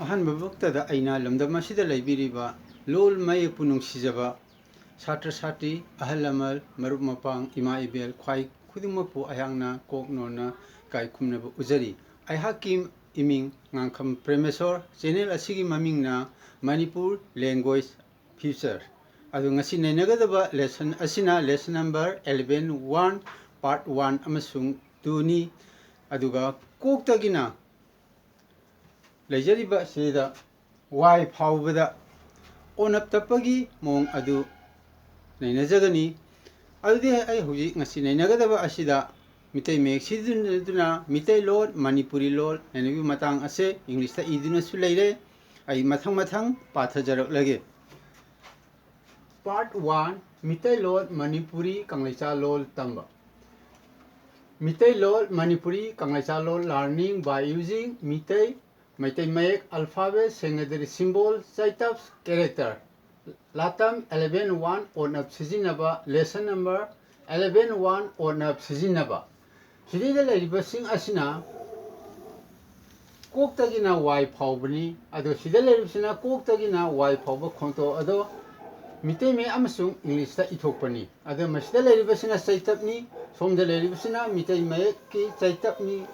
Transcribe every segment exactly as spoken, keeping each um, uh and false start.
ꯑꯍꯥꯟꯕꯃꯛꯇꯗ ꯑꯩꯅ ꯂꯝꯗꯝ ꯑꯁꯤꯗ ꯂꯩꯕꯤꯔꯤꯕ ꯂꯣꯜ ꯃꯌꯦꯛꯄꯨ ꯅꯨꯡꯁꯤꯖꯕ ꯁꯥꯇ꯭ꯔ ꯁꯥꯇ꯭ꯔꯤ, ꯑꯍꯜ ꯂꯃꯟ, ꯃꯔꯨꯞ ꯃꯄꯥꯡ, ꯏꯃꯥ ꯏꯕꯦꯜ, ꯈ꯭ꯋꯥꯏ ꯈꯨꯗꯤꯡꯃꯛꯄꯨ ꯑꯩꯍꯥꯛꯅ ꯀꯣꯛ ꯅꯣꯟꯅ ꯏꯀꯥꯏ ꯈꯨꯝꯅꯕ ꯎꯖꯔꯤ꯫ ꯑꯩꯍꯥꯛꯀꯤ ꯏꯃꯤꯡ ꯉꯥꯡꯈꯝ ꯄ꯭ꯔꯦꯃꯦꯁꯣꯔ꯫ ꯆꯦꯅꯦꯜ ꯑꯁꯤꯒꯤ ꯃꯃꯤꯡꯅ ꯃꯅꯤꯄꯨꯔ ꯂꯦꯡꯒ꯭ꯋꯦꯖ ꯐ꯭ꯌꯨꯆꯔ꯫ ꯑꯗꯨ ꯉꯁꯤ ꯅꯩꯅꯒꯗꯕ ꯂꯦꯁꯟ ꯑꯁꯤꯅ lesson number eleven one, part one ꯑꯃꯁꯨꯡ twoꯅꯤ꯫ ꯑꯗꯨꯒ ꯀꯣꯛꯇꯒꯤꯅ ꯂꯩꯖꯔꯤꯕ ꯑꯁꯤꯗ ꯋꯥꯏ ꯐꯥꯎꯕꯗ ꯑꯣꯅꯞ ꯇꯞꯄꯒꯤ ꯃꯑꯣꯡ ꯑꯗꯨ ꯅꯩꯅꯖꯒꯅꯤ꯫ ꯑꯗꯨꯗꯤ ꯑꯩ ꯍꯧꯖꯤꯛ ꯉꯁꯤ ꯅꯩꯅꯒꯗꯕ ꯑꯁꯤꯗ ꯃꯤꯇꯩ ꯃꯌꯦꯛ ꯁꯤꯖꯤꯟꯅꯗꯨꯅ ꯃꯤꯇꯩꯂꯣꯟ, ꯃꯅꯤꯄꯨꯔꯤ ꯂꯣꯟ ꯅꯩꯅꯕꯒꯤ ꯃꯇꯥꯡ ꯑꯁꯦ ꯏꯪꯂꯤꯁꯇ ꯏꯗꯨꯅꯁꯨ ꯂꯩꯔꯦ꯫ ꯑꯩ ꯃꯊꯪ ꯃꯊꯪ ꯄꯥꯊꯖꯔꯛꯂꯒꯦ꯫ Part one, ꯃꯤꯇꯩꯂꯣꯟ ꯃꯅꯤꯄꯨꯔꯤ ꯀꯪꯂꯩꯆꯥ ꯂꯣꯜ ꯇꯝꯕ꯫ ꯃꯤꯇꯩꯂꯣꯟ ꯃꯅꯤꯄꯨꯔꯤ ꯀꯪꯂꯩꯆꯥ ꯂꯣꯜ, learning by using Meitei, Meitei ꯃꯌꯦꯛ, alphabet, secondary symbol, ꯆꯩꯇꯞ, character꯫ ꯂꯥꯇꯝ eleven one ꯑꯣꯅꯞ ꯁꯤꯖꯤꯟꯅꯕ, lesson number eleven one ꯑꯣꯅꯞ ꯁꯤꯖꯤꯟꯅꯕ꯫ ꯁꯤꯗꯩꯗ ꯂꯩꯔꯤꯕꯁꯤꯡ ꯑꯁꯤꯅ ꯀꯣꯛꯇꯒꯤꯅ ꯋꯥꯏ ꯐꯥꯎꯕꯅꯤ꯫ ꯑꯗꯣ ꯁꯤꯗ ꯂꯩꯔꯤꯕꯁꯤꯅ ꯀꯣꯛꯇꯒꯤꯅ ꯋꯥꯏ ꯐꯥꯎꯕ ꯈꯣꯟꯊꯣꯛ ꯑꯗꯣ ꯃꯤꯇꯩ ꯃꯌꯦꯛ ꯑꯃꯁꯨꯡ ꯏꯪꯂꯤꯁꯇ ꯏꯊꯣꯛꯄꯅꯤ꯫ ꯑꯗꯣ ꯃꯁꯤꯗ ꯂꯩꯔꯤꯕꯁꯤꯅ ꯆꯩꯇꯞꯅꯤ, ꯁꯣꯝꯗ ꯂꯩꯔꯤꯕꯁꯤꯅ ꯃꯤꯇꯩ ꯃꯌꯦꯛꯀꯤ ꯆꯩꯇꯞꯅꯤ꯫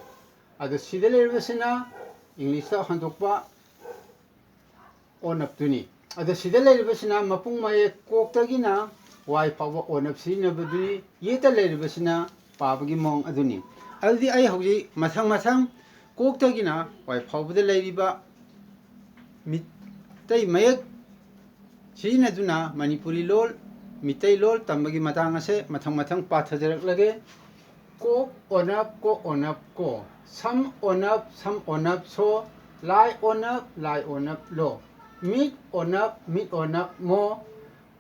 ꯑꯗꯣ ꯁꯤꯗ ꯂꯩꯔꯤꯕꯁꯤꯅ ꯏꯪꯂꯤꯁꯇ ꯍꯟꯗꯣꯛꯄ ꯑꯣꯅꯞꯇꯨꯅꯤ꯫ ꯑꯗꯣ ꯁꯤꯗ ꯂꯩꯔꯤꯕꯁꯤꯅ ꯃꯄꯨꯡ ꯃꯌꯦꯛ ꯀꯣꯛꯇꯒꯤꯅ ꯋꯥꯏ ꯐꯥꯎꯕ ꯑꯣꯅꯞ ꯁꯤꯖꯤꯟꯅꯕꯗꯨꯅꯤ꯫ ꯌꯦꯠꯇ ꯂꯩꯔꯤꯕꯁꯤꯅ ꯄꯥꯕꯒꯤ ꯃꯑꯣꯡ ꯑꯗꯨꯅꯤ꯫ ꯑꯗꯨꯗꯤ ꯑꯩ ꯍꯧꯖꯤꯛ ꯃꯊꯪ ꯃꯊꯪ ꯀꯣꯛꯇꯒꯤꯅ ꯋꯥꯏ ꯐꯥꯎꯕꯗ ꯂꯩꯔꯤꯕ ꯃꯤꯇꯩ ꯃꯌꯦꯛ ꯁꯤꯖꯤꯟꯅꯗꯨꯅ ꯃꯅꯤꯄꯨꯔꯤ ꯂꯣꯜ, ꯃꯤꯇꯩ ꯂꯣꯜ ꯇꯝꯕꯒꯤ ꯃꯇꯥꯡ ꯑꯁꯦ ꯃꯊꯪ ꯃꯊꯪ ꯄꯥꯊꯖꯔꯛꯂꯒꯦ꯫ ꯀꯣꯛ ꯑꯣꯅꯞ ꯀꯣꯛ ꯑꯣꯅꯞ ꯀꯣ꯫ ꯁꯝ ꯑꯣꯅꯞ ꯁꯝ ꯑꯣꯅꯞ ꯁꯣ꯫ ꯂꯥꯏ ꯑꯣꯅꯞ ꯂꯥꯏ ꯑꯣꯅꯞ ꯂꯣ꯫ ꯃꯤꯠ ꯑꯣꯅꯞ ꯃꯤꯠ ꯑꯣꯅꯞ ꯃꯣ꯫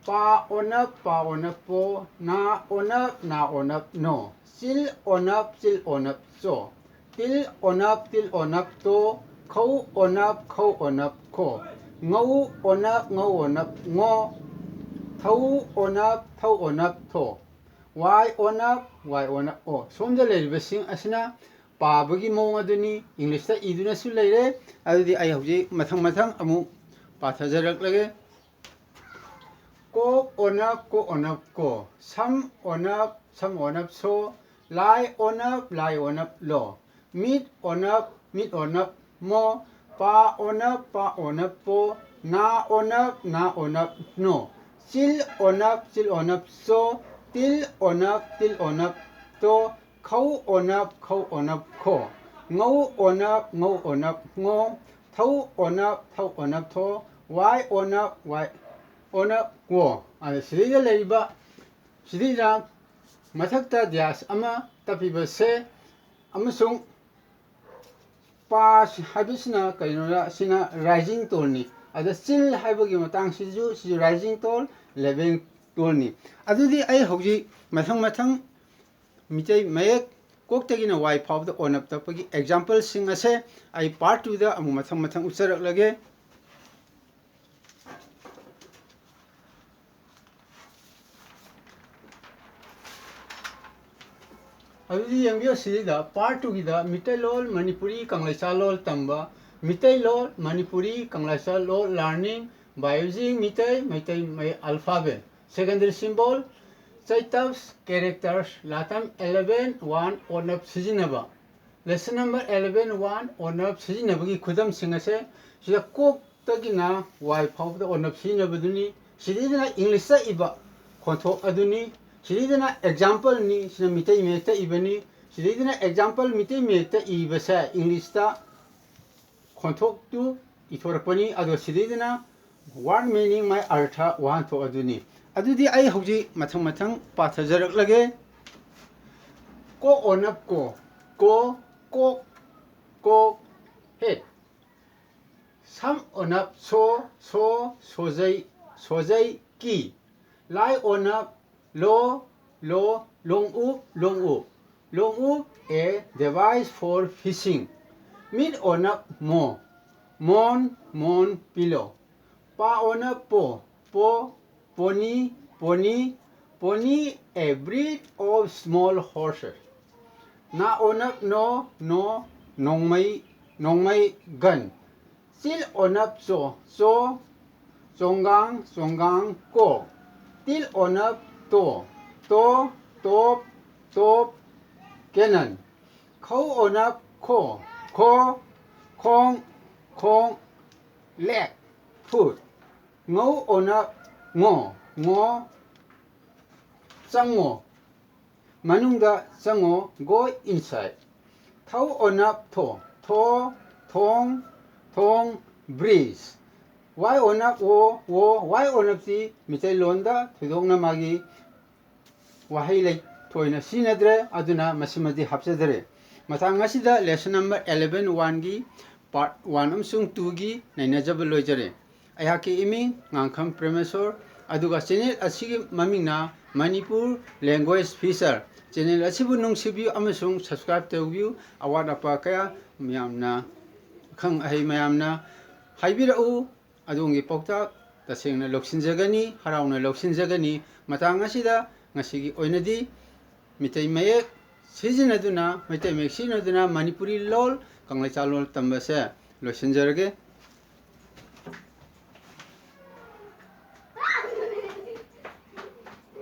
ꯄꯥ ꯑꯣꯅꯞ ꯄꯥ ꯑꯣꯅꯞ ꯄꯣ꯫ ꯅꯥ ꯑꯣꯅꯞ ꯅꯥ ꯑꯣꯅꯞ ꯅꯣ꯫ ꯆꯤꯜ ꯑꯣꯅꯞ ꯆꯤꯜ ꯑꯣꯅꯞ ꯆꯣ꯫ ꯇꯤꯜ ꯑꯣꯅꯞ ꯇꯤꯜ ꯑꯣꯅꯞ ꯇꯣ꯫ ꯈꯧ ꯑꯣꯅꯞ ꯈꯧ ꯑꯣꯅꯞ ꯈꯣ꯫ ꯉꯧ ꯑꯣꯅꯞ ꯉꯧ ꯑꯣꯅꯞ ꯉꯣ꯫ ꯊꯧ ꯑꯣꯅꯞ ꯊꯧ ꯑꯣꯅꯞ ꯊꯣ꯫ ꯋꯥꯏ ꯑꯣꯅꯞ ꯋꯥꯏ ꯑꯣꯅꯞ ꯑꯣ꯫ ꯁꯣꯝꯗ ꯂꯩꯔꯤꯕꯁꯤꯡ ꯑꯁꯤꯅ ꯄꯥꯕꯒꯤ ꯃꯑꯣꯡ ꯑꯗꯨꯅꯤ꯫ ꯏꯪꯂꯤꯁꯇ ꯏꯗꯨꯅꯁꯨ ꯂꯩꯔꯦ꯫ ꯑꯗꯨꯗꯤ ꯑꯩ ꯍꯧꯖꯤꯛ ꯃꯊꯪ ꯃꯊꯪ ꯑꯃꯨꯛ ꯄꯥꯊꯖꯔꯛꯂꯒꯦ꯫ ꯀꯣꯛ ꯑꯣꯅꯞ ꯀꯣꯛ ꯑꯣꯅꯞ ꯀꯣ꯫ ꯁꯝ ꯑꯣꯅꯞ ꯁꯝ ꯑꯣꯅꯞ ꯁꯣ꯫ ꯂꯥꯏ ꯑꯣꯅꯞ ꯂꯥꯏ ꯑꯣꯅꯞ ꯂꯣ꯫ ꯃꯤꯠ ꯑꯣꯅꯞ ꯃꯤꯠ ꯑꯣꯅꯞ ꯃꯣ꯫ ꯄꯥ ꯑꯣꯅꯞ ꯄꯥ ꯑꯣꯅꯞ ꯄꯣ꯫ ꯅꯥ ꯑꯣꯅꯞ ꯅꯥ ꯑꯣꯅꯞ ꯅꯣ꯫ ꯆꯤꯜ ꯑꯣꯅꯞ ꯆꯤꯜ ꯑꯣꯅꯞ ꯆꯣ꯫ ꯇꯤꯜ ꯑꯣꯅꯞ ꯇꯤꯜ ꯑꯣꯅꯞ ꯇꯣ꯫ ꯈꯧ ꯑꯣꯅꯞ ꯈꯧ ꯑꯣꯅꯞ ꯈꯣ꯫ ꯉꯧ ꯑꯣꯅꯞ ꯉꯧ ꯑꯣꯅꯞ ꯉꯣ꯫ ꯊꯧ ꯑꯣꯅꯞ ꯊꯧ ꯑꯣꯅꯞ ꯊꯣ꯫ ꯋꯥꯏ ꯑꯣꯅꯞ ꯋꯥꯏ ꯑꯣꯅꯞ ꯋꯣ꯫ ꯑꯗ ꯁꯤꯗꯩꯗ ꯂꯩꯔꯤꯕ, ꯁꯤꯗꯩꯗ ꯃꯊꯛꯇ ꯗ꯭ꯌꯥꯁ ꯑꯃ ꯇꯞꯄꯤꯕꯁꯦ ꯑꯃꯁꯨꯡ ꯄꯥ ꯍꯥꯏꯕꯁꯤꯅ ꯀꯩꯅꯣꯗ, ꯁꯤꯅ ꯔꯥꯏꯖꯤꯡ ꯇꯣꯟꯅꯤ꯫ ꯑꯗ ꯆꯤꯜ ꯍꯥꯏꯕꯒꯤ ꯃꯇꯥꯡꯁꯤꯁꯨ, ꯁꯤꯁꯨ ꯔꯥꯏꯖꯤꯡ ꯇꯣꯟ, ꯂꯦꯚꯦꯜ ꯇꯣꯟꯅꯤ꯫ ꯑꯗꯨꯗꯤ ꯑꯩ ꯍꯧꯖꯤꯛ ꯃꯊꯪ ꯃꯊꯪ ꯃꯤꯇꯩ ꯃꯌꯦꯛ ꯀꯣꯛꯇꯒꯤꯅ ꯋꯥꯏ ꯐꯥꯎꯕꯗ ꯑꯣꯅꯞ ꯇꯞꯄꯒꯤ ꯑꯦꯛꯖꯥꯝꯄꯜꯁꯤꯡ ꯑꯁꯦ ꯑꯩ ꯄꯥꯔꯠ ꯇꯨꯗ ꯑꯃꯨꯛ ꯃꯊꯪ ꯃꯊꯪ ꯎꯠꯆꯔꯛꯂꯒꯦ꯫ ꯑꯗꯨꯗꯤ ꯌꯦꯡꯕꯤꯌꯨ, ꯁꯤꯗ ꯄꯥꯔꯠ ꯇꯨꯒꯤꯗ ꯃꯤꯇꯩꯂꯣꯟ ꯃꯅꯤꯄꯨꯔꯤ ꯀꯪꯂꯩꯆꯥ ꯂꯣꯜ ꯇꯝꯕ, ꯃꯤꯇꯩꯂꯣꯟ ꯃꯅꯤꯄꯨꯔꯤ ꯀꯪꯂꯩꯆꯥ ꯂꯣꯜ learning, biology Meetei, Meitei Mayek alphabet, secondary symbol, chapters, characters, ꯂꯥꯇꯝ ꯑꯦꯂꯦꯚꯦꯟ ꯋꯥꯟ ꯑꯣꯅꯞ ꯁꯤꯖꯤꯟꯅꯕ꯫ ꯂꯦꯁꯟ ꯅꯝꯕꯔ ꯑꯦꯂꯦꯚꯦꯟ ꯋꯥꯟ ꯑꯣꯅꯞ ꯁꯤꯖꯤꯟꯅꯕꯒꯤ ꯈꯨꯗꯝꯁꯤꯡ ꯑꯁꯦ ꯁꯤꯗ ꯀꯣꯛꯇꯒꯤꯅ ꯋꯥꯏ ꯐꯥꯎꯕꯗ ꯑꯣꯅꯞ ꯁꯤꯖꯤꯟꯅꯕꯗꯨꯅꯤ꯫ ꯁꯤꯗꯩꯗꯅ ꯏꯪꯂꯤꯁꯇ ꯏꯕ ꯈꯣꯟꯊꯣꯛ ꯑꯗꯨꯅꯤ꯫ ꯁꯤꯗꯩꯗꯅ ꯑꯦꯛꯖꯥꯝꯄꯜꯅꯤ, ꯁꯤꯅ ꯃꯤꯇꯩ ꯃꯌꯦꯛꯇ ꯏꯕꯅꯤ꯫ ꯁꯤꯗꯩꯗꯅ ꯑꯦꯛꯖꯥꯝꯄꯜ ꯃꯤꯇꯩ ꯃꯌꯦꯛꯇ ꯏꯕꯁꯦ ꯏꯪꯂꯤꯁꯇ ꯈꯣꯟꯊꯣꯛꯇꯨ ꯏꯊꯣꯔꯛꯄꯅꯤ꯫ ꯑꯗꯣ ꯁꯤꯗꯩꯗꯅ ꯋꯥꯔꯗ ꯃꯤꯅꯤꯡ, ꯃꯥꯏ ꯑꯔꯊ, ꯋꯥꯍꯟꯊꯣꯛ ꯑꯗꯨꯅꯤ꯫ ꯑꯗꯨꯗꯤ ꯑꯩ ꯍꯧꯖꯤꯛ ꯃꯊꯪ ꯃꯊꯪ ꯄꯥꯊꯖꯔꯛꯂꯒꯦ꯫ ꯀꯣꯛ ꯑꯣꯅꯞ ꯀꯣ, ꯀꯣ, ꯀꯣꯛ, ꯀꯣꯛ, ꯍꯦꯠ꯫ ꯁꯝ ꯑꯣꯅꯞ ꯁꯣ, ꯁꯣ, ꯁꯣꯖꯩ, ꯁꯣꯖꯩ, ꯀꯤ꯫ ꯂꯥꯏ ꯑꯣꯅꯞ ꯂꯣ, ꯂꯣ, ꯂꯣꯡꯎꯞ, ꯂꯣꯡꯎꯞ꯫ ꯂꯣꯡꯎꯞ, a device for fishing꯫ ꯃꯤꯠ ꯑꯣꯅꯞ ꯃꯣ, ꯃꯣꯟ, ꯃꯣꯟ, ꯄꯤꯂꯣ꯫ ꯄꯥ ꯑꯣꯅꯞ ꯄꯣ, ꯄꯣ, pony, pony, pony, a breed of small horses꯫ ꯅ ꯑꯣꯅꯞ ꯅꯣ, ꯅꯣ, ꯅꯣꯡꯃꯩ, ꯅꯣꯡꯃꯩ gun꯫ ꯆꯤꯜ ꯑꯣꯅꯞ ꯆꯣ, ꯆꯣ, ꯆꯣꯡꯒꯥꯡ, ꯆꯣꯡꯒꯥꯡ ꯀꯣ꯫ ꯇꯤꯜ ꯑꯣꯅꯞ ꯇꯣ, ꯇꯣ, ꯇꯣꯞ, ꯇꯣꯞ cannon꯫ ꯈꯧ ꯑꯣꯅꯞ ꯈꯣ, ꯈꯣ, ꯈꯣꯡ, ꯈꯣꯡ leg, foot꯫ ꯉꯧ ꯑꯣꯅꯞ ꯉꯣ, ꯉꯣ, ꯆꯪꯉꯣ, ꯃꯅꯨꯡꯗ ꯆꯪꯉꯣ, go inside꯫ ꯊꯧ ꯑꯣꯅꯞ ꯊꯣ, ꯊꯣ, ꯊꯣꯡ, ꯊꯣꯡ, bridge꯫ ꯋꯥꯏ ꯑꯣꯅꯞ ꯋꯣ, ꯋꯣ, ꯋꯥꯏ ꯑꯣꯅꯞꯁꯤ ꯃꯤꯇꯩꯂꯣꯟꯗ ꯊꯣꯏꯗꯣꯛꯅ ꯃꯥꯒꯤ ꯋꯥꯍꯩ ꯂꯩ ꯊꯣꯏꯅ ꯁꯤꯖꯤꯟꯅꯗ꯭ꯔꯦ, ꯑꯗꯨꯅ ꯃꯁꯤꯃꯗꯤ ꯍꯥꯞꯆꯗꯔꯦ꯫ ꯃꯇꯥꯡ ꯑꯁꯤꯗ lesson number eleven one ꯒꯤ part one ꯑꯃꯁꯨꯡ two ꯒꯤ ꯅꯩꯅꯖꯕ ꯂꯣꯏꯖꯔꯦ꯫ ꯑꯩꯍꯥꯛꯀꯤ ꯏꯃꯤꯡ ꯉꯥꯡꯈꯝ ꯄ꯭ꯔꯦꯃꯦꯁꯣꯔ, ꯑꯗꯨꯒ channel ꯑꯁꯤꯒꯤ ꯃꯃꯤꯡꯅ ꯃꯅꯤꯄꯨꯔ language feature꯫ Channel ꯑꯁꯤꯕꯨ ꯅꯨꯡꯁꯤꯕꯤꯌꯨ ꯑꯃꯁꯨꯡ subscribe ꯇꯧꯕꯤꯌꯨ꯫ ꯑꯋꯥꯠ ꯑꯄꯥ ꯀꯌꯥ ꯃꯌꯥꯝꯅ, ꯑꯈꯪ ꯑꯍꯩ ꯃꯌꯥꯝꯅ ꯍꯥꯏꯕꯤꯔꯛꯎ꯫ ꯑꯗꯣꯝꯒꯤ ꯄꯥꯎꯇꯥꯛ ꯇꯁꯦꯡꯅ ꯂꯧꯁꯤꯟꯖꯒꯅꯤ, ꯍꯔꯥꯎꯅ ꯂꯧꯁꯤꯟꯖꯒꯅꯤ꯫ ꯃꯇꯥꯡ ꯑꯁꯤꯗ ꯉꯁꯤꯒꯤ ꯑꯣꯏꯅꯗꯤ ꯃꯤꯇꯩ ꯃꯌꯦꯛ ꯁꯤꯖꯤꯟꯅꯗꯨꯅ, ꯃꯩꯇꯩ ꯃꯌꯦꯛ ꯁꯤꯖꯤꯟꯅꯗꯨꯅ ꯃꯅꯤꯄꯨꯔꯤ ꯂꯣꯜ, ꯀꯪꯂꯩꯆꯥ ꯂꯣꯜ ꯇꯝꯕꯁꯦ ꯂꯣꯏꯁꯤꯟꯖꯔꯒꯦ꯫